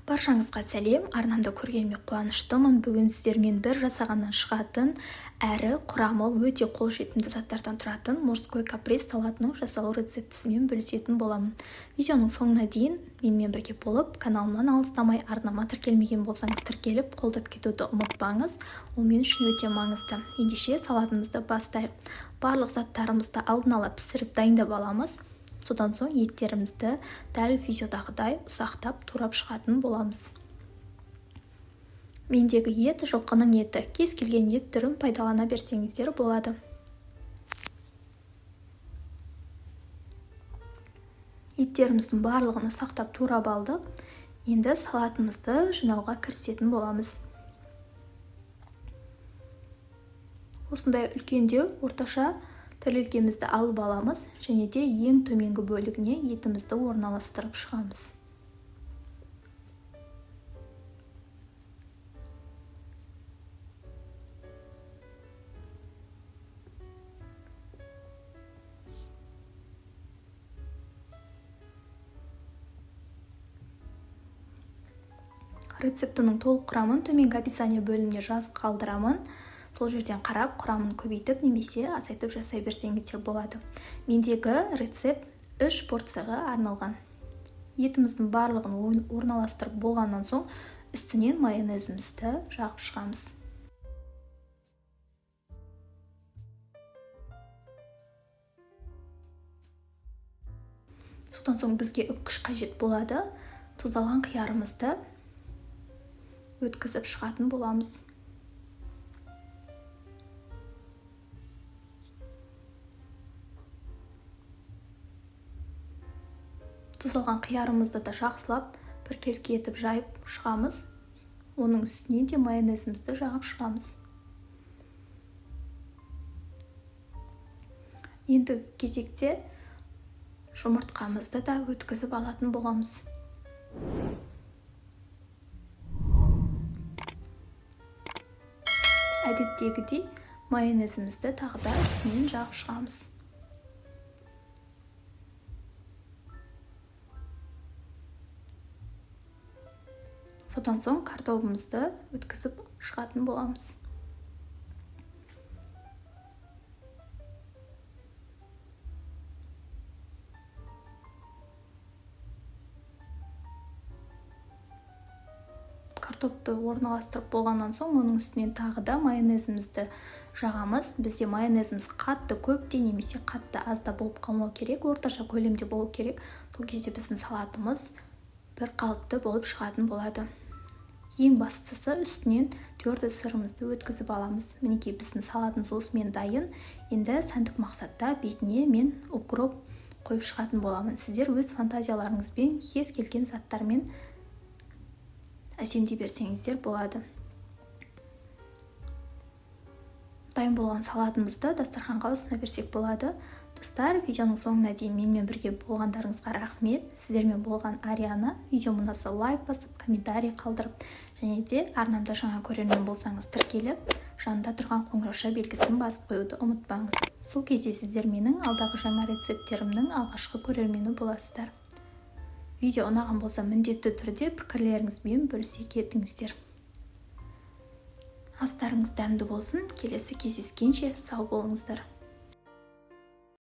Баршаңызға сәлем, арнамды көргеніме қуаныштымын. Бүгін сіздермен бір жасағаннан шығатын, әрі құрамы өте қолжетімді заттардан тұратын морской каприз салатының жасалу рецептісімен бөлісетін боламын. Видеоның соңына дейін менімен бірге болып, каналымнан алыстамай, арнама тіркелмеген болсаңыз тіркеліп, қолдап кетуді ұмытпаңыз. Ол мен үшін өте маңызды. Ендеше салатымызды бастайық. Барлық заттарымызды алдын ала пісіріп дайындап аламыз. Содан соң еттерімізді дәл видеодағыдай ұсақтап турап шығатын боламыз. Мендегі ет жылқының еті. Кез келген ет түрін пайдалана берсеңіздер болады. Еттеріміздің барлығын ұсақтап турап алдық. Енді салатымызды жинауға кірісетін боламыз. Осындай үлкендеу орташа тарелкемізді алып аламыз және де ең төменгі бөлігіне етімізді орналастырып шығамыз. Рецептінің толық құрамын төменгі описание бөліміне жазып қалдырамын. Сол жерден қарап, құрамын көбейтіп немесе азайтып жасай берсеңіздер болады. Мендегі рецепт 3 порцияға арналған. Етіміздің барлығын орналастырып болғаннан соң үстінен майонезімізді жағып шығамыз. Содан соң бізге үккіш қажет болады. Тұздалған қиярымызды өткізіп шығатын боламыз. Тұздалған қиярымызды да жақсылап біркелкі етіп жайып шығамыз. Оның үстіне де майонезімізді жағып шығамыз. Енді кезекте жұмыртқамызды да өткізіп алатын боламыз. Әдеттегідей майонезімізді тағы да үстінен жағып шығамыз. Содан соң картобымызды өткізіп шығатын боламыз. Картопты орналастырып болғаннан соң оның үстінен тағы да майонезімізді жағамыз. Бізде майонезіміз қатты көп те немесе қатты аз да болып қалмау керек, орташа көлемде болу керек. Сол кезде біздің салатымыз бір қалыпты болып шығатын болады. Ең бастысы үстінен твердый сырымызды өткізіп аламыз. Мінекей біздің салатымыз осымен дайын. Енді сәндік мақсатта бетіне мен укроп қойып шығатын боламын. Сіздер өз фантазияларыңызбен кез келген заттармен әсемдей берсеңіздер болады. Дайын болған салатымызды дастарханға ұсына берсек болады. Достар, видеоның соңына дейін менімен бірге болғандарыңызға рахмет. Сіздермен болған Ариана. Видео ұнаса лайк басып, комментарий қалдырып, және де арнамда жаңа көрермен болсаңыз тіркеліп, жанында тұрған қоңырауша белгісін басып қоюды ұмытпаңыз. Сол кезде сіздер менің алдағы жаңа рецепттерімнің алғашқы көрермені боласыздар. Видео ұнаған болса міндетті түрде пікірлеріңізбен бөлісе кетіңіздер. Астарыңыз дәмді болсын. Келесі кездескенше сау болыңыздар.